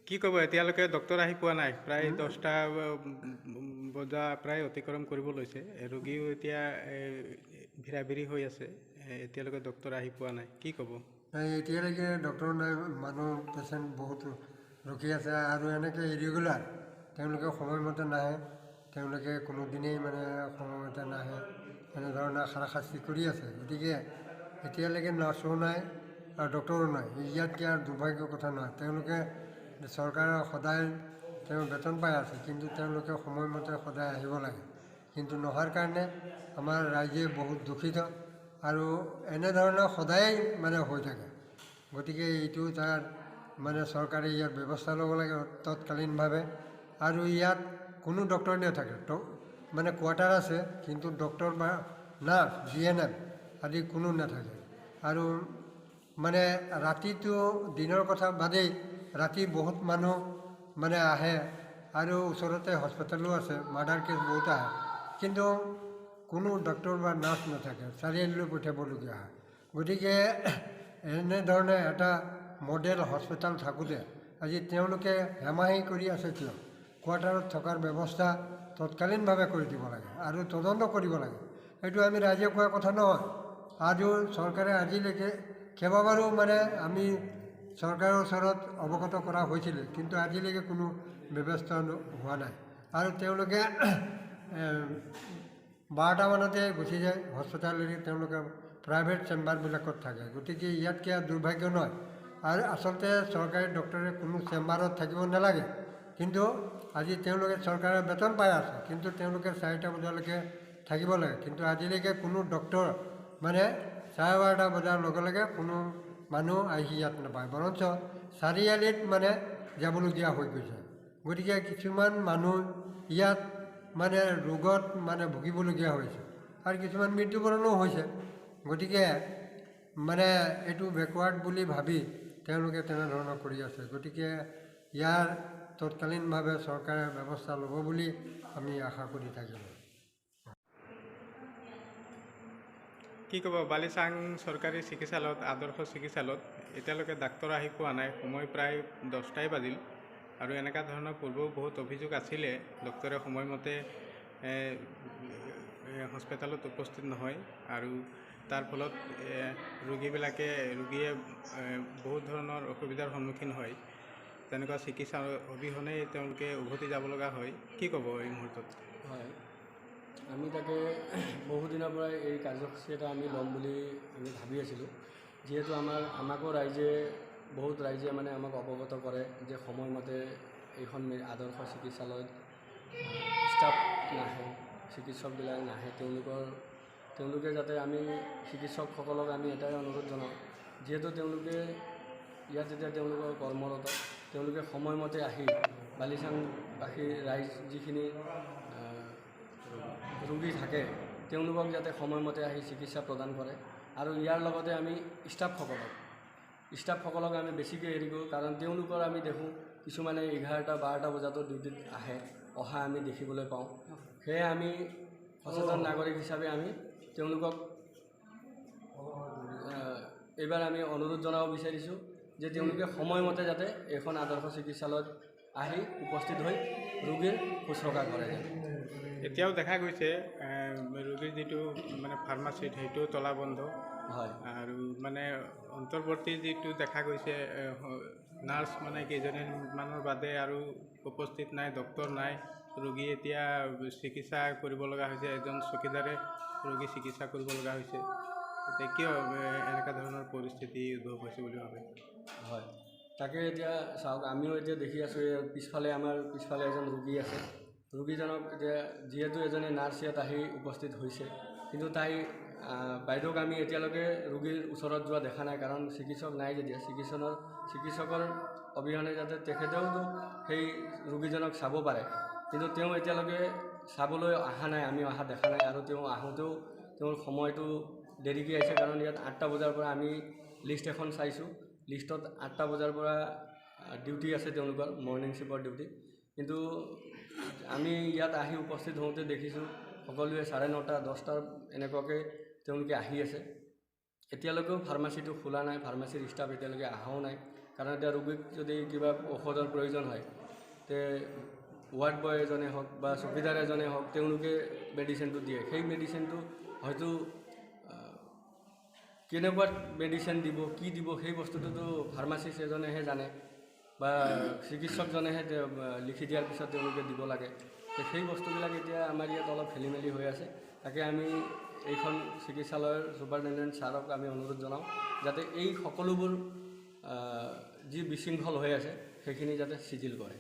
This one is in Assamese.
কি ক'ব, এতিয়ালৈকে ডক্তৰ আহি পোৱা নাই, প্ৰায় 10টা বজা প্ৰায় অতিক্ৰম কৰিব লৈছে, ৰোগীও এতিয়া ভিৰা ভিৰি হৈ আছে, এতিয়ালৈকে ডক্তৰ আহি পোৱা নাই, কি ক'ব? এতিয়ালৈকে ডক্তৰ নাই, মানুহ পেচেণ্ট বহুত ৰখি আছে আৰু এনেকৈ ইৰেগুলাৰ, তেওঁলোকে সময়মতে নাহে, তেওঁলোকে কোনোদিনেই মানে সময়মতে নাহে, এনেধৰণে হাৰাশাস্তি কৰি আছে। গতিকে এতিয়ালৈকে নাৰ্ছো নাই আৰু ডক্তৰো নাই, ইয়াতকৈ আৰু দুৰ্ভাগ্যৰ কথা নহয়। তেওঁলোকে চৰকাৰে সদায় তেওঁ বেতন পাই আছে, কিন্তু তেওঁলোকে সময়মতে সদায় আহিব লাগে, কিন্তু নোহোৱাৰ কাৰণে আমাৰ ৰাইজে বহুত দুখিত আৰু এনেধৰণৰ সদায়েই মানে হৈ থাকে। গতিকে এইটো তাৰ মানে চৰকাৰে ইয়াৰ ব্যৱস্থা ল'ব লাগে তৎকালীনভাৱে। আৰু ইয়াত কোনো ডক্তৰ নাথাকে, মানে কোৱাৰ্টাৰ আছে কিন্তু ডক্তৰ বা নাৰ্ছ GNM আদি কোনো নাথাকে। আৰু মানে ৰাতিটো দিনৰ কথা বাদেই, ৰাতি বহুত মানুহ মানে আহে আৰু ওচৰতে হস্পিটেলো আছে, মাৰ্ডাৰ কেছ বহুত আহে, কিন্তু কোনো ডক্তৰ বা নাৰ্ছ নাথাকে, চাৰিআলিলৈ পঠিয়াবলগীয়া হয়। গতিকে এনেধৰণে এটা মডেল হস্পিটেল থাকোঁতে আজি তেওঁলোকে হেমাহি কৰি আছে কিয়? কোৱাৰ্টাৰত থকাৰ ব্যৱস্থা তৎকালীনভাৱে কৰি দিব লাগে আৰু তদন্ত কৰিব লাগে। এইটো আমি ৰাইজে কোৱা কথা নহয়, আৰু চৰকাৰে আজিলৈকে কেইবাবাৰো মানে আমি চৰকাৰৰ ওচৰত অৱগত কৰা হৈছিলে, কিন্তু আজিলৈকে কোনো ব্যৱস্থা হোৱা নাই। আৰু তেওঁলোকে 12টামানতে গুচি যায় হস্পিটেল এৰি, তেওঁলোকে প্ৰাইভেট চেম্বাৰবিলাকত থাকে। গতিকে ইয়াতকৈ আৰু দুৰ্ভাগ্য নহয়। আৰু আচলতে চৰকাৰী ডক্টৰে কোনো চেম্বাৰত থাকিব নালাগে, কিন্তু আজি তেওঁলোকে চৰকাৰৰ বেতন পাই আছে, কিন্তু তেওঁলোকে 4টা বজালৈকে থাকিব লাগে, কিন্তু আজিলৈকে কোনো ডক্তৰ মানে 12:30 বজাৰ লগে লগে কোনো মানুহ আহি ইয়াত নাপায়, বৰঞ্চ চাৰিআলিত মানে যাবলগীয়া হৈ গৈছে। গতিকে কিছুমান মানুহ ইয়াত মানে ৰোগত মানে ভুগিবলগীয়া হৈছে আৰু কিছুমান মৃত্যুবৰণো হৈছে। গতিকে মানে এইটো বেকৱাৰ্ড বুলি ভাবি তেওঁলোকে তেনেধৰণৰ কৰি আছে। গতিকে ইয়াৰ তৎকালীনভাৱে চৰকাৰে ব্যৱস্থা ল'ব বুলি আমি আশা কৰি থাকিলোঁ। কি ক'ব, বালিচাং চৰকাৰী চিকিৎসালয়ত, আদৰ্শ চিকিৎসালয়ত এতিয়ালৈকে ডাক্তৰ আহি পোৱা নাই, সময় প্ৰায় 10টাই বাজিল। আৰু এনেকুৱা ধৰণৰ পূৰ্বেও বহুত অভিযোগ আছিলে, ডক্তৰে সময়মতে হস্পিটেলত উপস্থিত নহয় আৰু তাৰ ফলত ৰোগীয়ে বহুত ধৰণৰ অসুবিধাৰ সন্মুখীন হয়, তেনেকুৱা চিকিৎসা অবিহনেই তেওঁলোকে উভতি যাব লগা হয়। কি ক'ব এই মুহূৰ্তত? হয়, আমি তাকে বহুদিনৰ পৰাই এই কাৰ্যসূচী এটা আমি ল'ম বুলি আমি ভাবি আছিলোঁ। যিহেতু আমাকো ৰাইজে, বহুত ৰাইজে মানে আমাক অৱগত কৰে যে সময়মতে এইখন আদৰ্শ চিকিৎসালয়ত ষ্টাফ নাহে, চিকিৎসকবিলাক নাহে। তেওঁলোকে যাতে আমি চিকিৎসকসকলক আমি এটাই অনুৰোধ জনাওঁ, যিহেতু তেওঁলোকে ইয়াত যেতিয়া তেওঁলোকৰ কৰ্মৰত, তেওঁলোকে সময়মতে আহি বালিচাংবাসী ৰাইজ যিখিনি ৰোগী থাকে তেওঁলোকক যাতে সময়মতে আহি চিকিৎসা প্ৰদান কৰে। আৰু ইয়াৰ লগতে আমি ষ্টাফসকলক আমি বেছিকৈ হেৰি কৰোঁ, কাৰণ তেওঁলোকৰ আমি দেখোঁ কিছুমানে 11টা 12টা বজাতো ডিউটিত আহে, অহা আমি দেখিবলৈ পাওঁ। সেয়ে আমি সচেতন নাগৰিক হিচাপে আমি তেওঁলোকক এইবাৰ আমি অনুৰোধ জনাব বিচাৰিছোঁ যে তেওঁলোকে সময়মতে যাতে এইখন আদৰ্শ চিকিৎসালয়ত আহি উপস্থিত হৈ ৰোগীৰ শুশ্ৰূষা কৰে। এতিয়াও দেখা গৈছে ৰোগীৰ যিটো মানে ফাৰ্মাচীত সেইটো তলাবন্ধ হয়, আৰু মানে অন্তৰ্বৰ্তী যিটো দেখা গৈছে নাৰ্ছ মানে কেইজনীমানৰ বাদে আৰু উপস্থিত নাই, ডক্তৰ নাই, ৰোগী এতিয়া চিকিৎসা কৰিব লগা হৈছে, এজন চকীদাৰে ৰোগী চিকিৎসা কৰিব লগা হৈছে। এতিয়া কিয় এনেকুৱা ধৰণৰ পৰিস্থিতি উদ্ভৱ হৈছে বুলি ভাবে? হয়, তাকে এতিয়া চাওক, আমিও এতিয়া দেখি আছোঁ পিছফালে, আমাৰ পিছফালে এজন ৰোগী আছে। ৰোগীজনক এতিয়া যিহেতু এজনী নাৰ্ছ ইয়াত আহি উপস্থিত হৈছে, কিন্তু তাই বাইদেউক আমি এতিয়ালৈকে ৰোগীৰ ওচৰত যোৱা দেখা নাই, কাৰণ চিকিৎসক নাই যেতিয়া চিকিৎসকৰ অবিহনে যাতে তেখেতেওতো সেই ৰোগীজনক চাব পাৰে, কিন্তু তেওঁ এতিয়ালৈকে চাবলৈ অহা নাই, আমি অহা দেখা নাই। আৰু তেওঁ আহোঁতেও তেওঁৰ সময়টো দেৰিকৈ আহিছে, কাৰণ ইয়াত 8টা বজাৰ পৰা আমি লিষ্ট এখন চাইছোঁ, লিষ্টত 8টা বজাৰ পৰা ডিউটি আছে তেওঁলোকৰ, মৰ্ণিং শ্বিফ্টৰ ডিউটি। কিন্তু আমি ইয়াত আহি উপস্থিত হওঁতে দেখিছোঁ সকলোৱে 9:30 10টাৰ এনেকুৱাকৈ তেওঁলোকে আহি আছে। এতিয়ালৈকেও ফাৰ্মাচীটো খোলা নাই, ফাৰ্মাচীৰ ষ্টাফ এতিয়ালৈকে অহাও নাই। কাৰণ এতিয়া ৰোগীক যদি কিবা ঔষধৰ প্ৰয়োজন হয়, তে ৱাৰ্ড বয় এজনে হওক বা চকীদাৰ এজনে হওক, তেওঁলোকে মেডিচিনটো দিয়ে। সেই মেডিচিনটো হয়তো কেনেকুৱা মেডিচিন দিব, কি দিব, সেই বস্তুটোতো ফাৰ্মাচিষ্ট এজনেহে জানে বা চিকিৎসকজনেহে লিখি দিয়াৰ পিছত তেওঁলোকে দিব লাগে। সেই বস্তুবিলাক এতিয়া আমাৰ ইয়াত অলপ খেলি মেলি হৈ আছে। তাকে আমি এইখন চিকিৎসালয়ৰ ছুপাৰিণ্টেণ্ডেণ্ট ছাৰক আমি অনুৰোধ জনাওঁ যাতে এই সকলোবোৰ যি বিশৃংখল হৈ আছে সেইখিনি যাতে চিজিল কৰে।